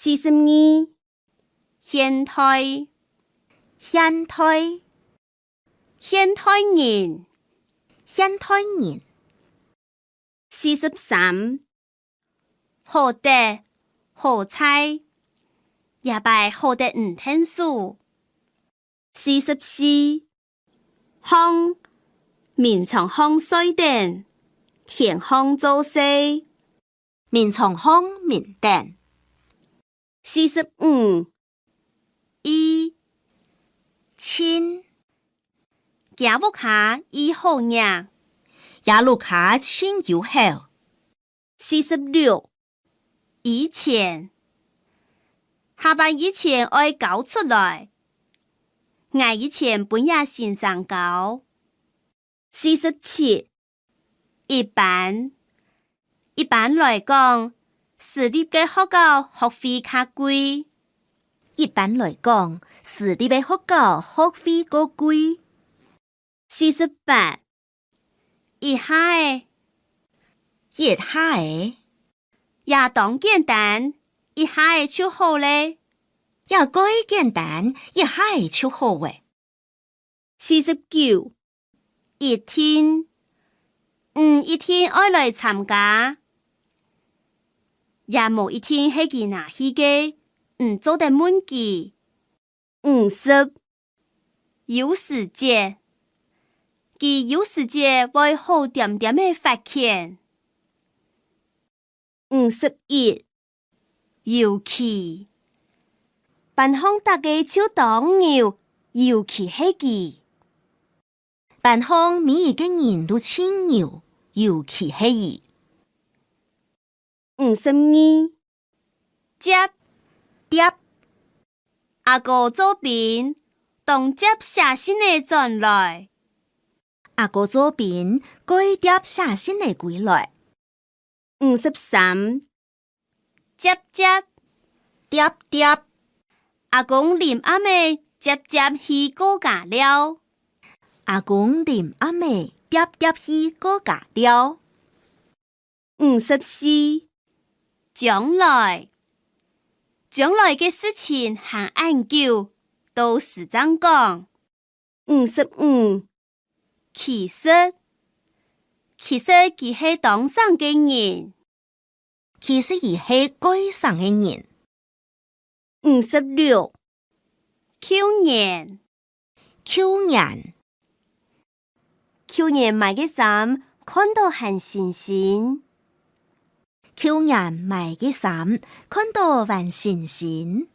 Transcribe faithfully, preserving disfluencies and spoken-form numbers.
四十二，現代，現代，現代人，現代人。四十三，好得，好在，這擺好得毋𢯭手。 四十四，䟘，眠床項睡等，天䟘做事。眠床項眠等。四十五，異，盡，厥屋下異好䀴。厥屋下盡有孝。 四十六，以前，下擺以前愛交出來。𠊎以前分這先生交。四十七，一般，一般來講，私立个學校學費較貴。一般來講，私立个學校學費較貴。 四十八，一下仔，一下仔，這當簡單，一下仔就好咧。這蓋簡單，一下仔就好咧。四十九，一定，你一定愛來參加。這無一定係佢拿去个，你做得問佢。 五十，有時節，佢有時節會好恬恬仔發譴。五十一，尤其，班項逐个就當牛，尤其係佢。 班項每一個人都盡牛，尤其係佢。五十二，輒，輒。阿哥做兵，當輒寫信仔轉來。阿哥做兵，蓋輒寫信仔歸來。 五十三，輒輒，輒輒。阿公臨暗仔輒輒去過家尞。阿公臨暗仔輒輒去過家尞。五十四，將來，將來个事情還恁久，到時正講。 五十五，其實，其實佢係當省个人。其實佢係蓋省个人。五十六，舊年，舊年，舊年買个衫看著還新新。舊年買个衫看著還新新。